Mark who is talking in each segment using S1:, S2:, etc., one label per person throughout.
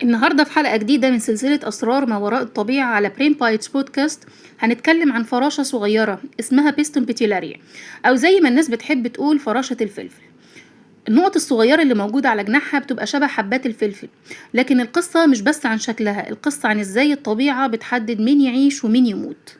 S1: النهاردة في حلقة جديدة من سلسلة أسرار ما وراء الطبيعة على Brain Bites Podcast هنتكلم عن فراشة صغيرة اسمها Biston betularia، أو زي ما الناس بتحب تقول فراشة الفلفل. النقط الصغيرة اللي موجودة على جناحها بتبقى شبه حبات الفلفل، لكن القصة مش بس عن شكلها، القصة عن ازاي الطبيعة بتحدد مين يعيش ومين يموت.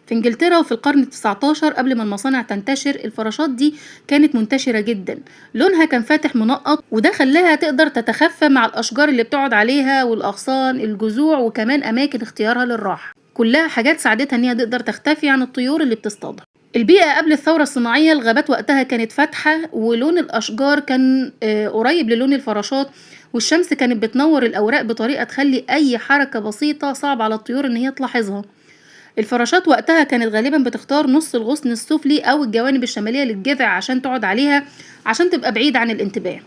S1: في انجلترا وفي القرن 19 قبل ما المصانع تنتشر، الفراشات دي كانت منتشرة جدا. لونها كان فاتح منقط، وده خلاها تقدر تتخفى مع الأشجار اللي بتقعد عليها والأغصان، الجذوع، وكمان أماكن اختيارها للراحة. كلها حاجات ساعدتها ان هي تقدر تختفي عن الطيور اللي بتصطادها. البيئة قبل الثورة الصناعية الغابات وقتها كانت فاتحة، ولون الأشجار كان قريب للون الفراشات، والشمس كانت بتنور الأوراق بطريقة تخلي أي حركة بسيطة صعب على الطيور إن هي تلاحظها. الفراشات وقتها كانت غالبا بتختار نص الغصن السفلي أو الجوانب الشمالية للجذع عشان تقعد عليها، عشان تبقى بعيد عن الانتباه.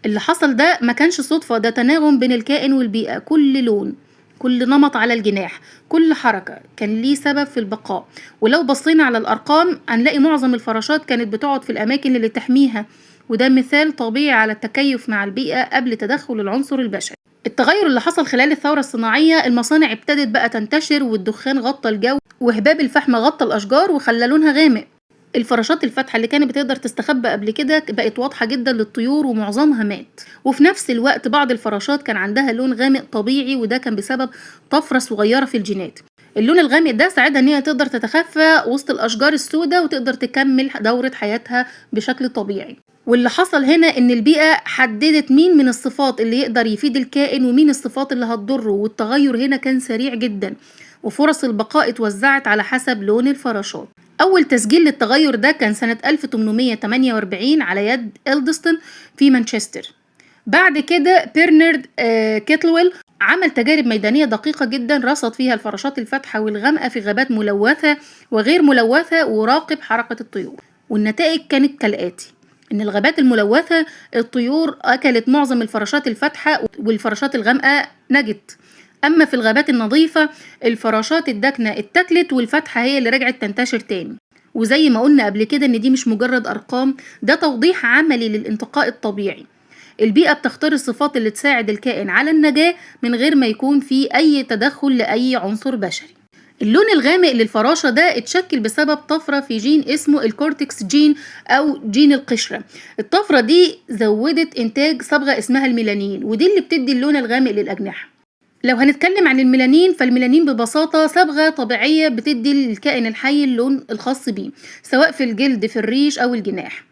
S1: اللي حصل ده ما كانش صدفة، ده تناغم بين الكائن والبيئة. كل لون، كل نمط على الجناح، كل حركة كان ليه سبب في البقاء. ولو بصينا على الأرقام هنلاقي معظم الفراشات كانت بتقعد في الأماكن اللي تحميها، وده مثال طبيعي على التكيف مع البيئة قبل تدخل العنصر البشري. التغير اللي حصل خلال الثورة الصناعية، المصانع ابتدت بقى تنتشر، والدخان غطى الجو، وهباب الفحم غطى الأشجار وخلى لونها غامق. الفراشات الفاتحة اللي كانت بتقدر تستخبى قبل كده بقت واضحة جدا للطيور ومعظمها مات. وفي نفس الوقت بعض الفراشات كان عندها لون غامق طبيعي، وده كان بسبب طفرة صغيرة في الجينات. اللون الغامق ده ساعدها ان هي تقدر تتخفى وسط الأشجار السوداء وتقدر تكمل دورة حياتها بشكل طبيعي. واللي حصل هنا ان البيئة حددت مين من الصفات اللي يقدر يفيد الكائن ومين الصفات اللي هتضره، والتغير هنا كان سريع جدا، وفرص البقاء اتوزعت على حسب لون الفراشات. أول تسجيل للتغير ده كان سنة 1848 على يد إلدستون في مانشستر. بعد كده بيرنارد كيتلويل عمل تجارب ميدانية دقيقة جدا رصد فيها الفراشات الفاتحة والغامقة في غابات ملوثة وغير ملوثة، وراقب حركة الطيور. والنتائج كانت كالآتي: إن الغابات الملوثة الطيور أكلت معظم الفراشات الفاتحة والفراشات الغامقة نجت، أما في الغابات النظيفة الفراشات الداكنة اتاكلت والفاتحة هي اللي رجعت تنتشر تاني. وزي ما قلنا قبل كده إن دي مش مجرد أرقام، ده توضيح عملي للانتقاء الطبيعي. البيئة بتختار الصفات اللي تساعد الكائن على النجاة من غير ما يكون في أي تدخل لأي عنصر بشري. اللون الغامق للفراشة ده اتشكل بسبب طفرة في جين اسمه ال cortex gene أو جين القشرة. الطفرة دي زودت إنتاج صبغة اسمها الميلانين، ودي اللي بتدي اللون الغامق للأجنحة. لو هنتكلم عن الميلانين، فالميلانين ببساطة صبغة طبيعية بتدي للكائن الحي اللون الخاص بيه، سواء في الجلد، في الريش أو الجناح.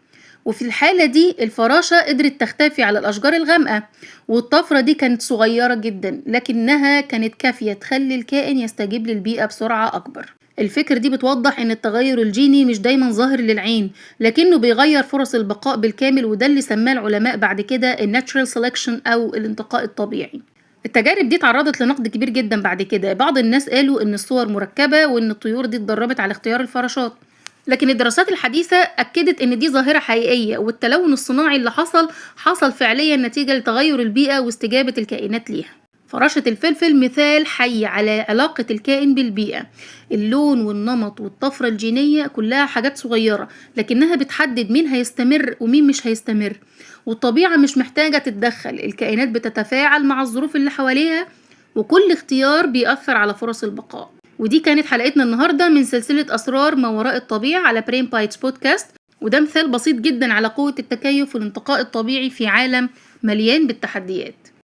S1: وفي الحالة دي الفراشة قدرت تختفي على الأشجار الغامقة، والطفرة دي كانت صغيرة جدا لكنها كانت كافية تخلي الكائن يستجيب للبيئة بسرعة أكبر. الفكرة دي بتوضح إن التغير الجيني مش دايما ظاهر للعين، لكنه بيغير فرص البقاء بالكامل، وده اللي سماه العلماء بعد كده ال natural selection أو الانتقاء الطبيعي. التجارب دي تعرضت لنقد كبير جدا بعد كده. بعض الناس قالوا إن الصور مركبة وإن الطيور دي اتدربت على اختيار الفراشات، لكن الدراسات الحديثة أكدت إن دي ظاهرة حقيقية، والتلون الصناعي اللي حصل فعليا نتيجة لتغير البيئة واستجابة الكائنات ليها. فراشة الفلفل مثال حي على علاقة الكائن بالبيئة. اللون والنمط والطفرة الجينية كلها حاجات صغيرة، لكنها بتحدد مين هيستمر ومين مش هيستمر. والطبيعة مش محتاجة تتدخل، الكائنات بتتفاعل مع الظروف اللي حواليها، وكل اختيار بيأثر على فرص البقاء. ودي كانت حلقتنا النهاردة من سلسلة أسرار ما وراء الطبيعة على Brain Bites Podcast، وده مثال بسيط جدا على قوة التكيف والانتقاء الطبيعي في عالم مليان بالتحديات.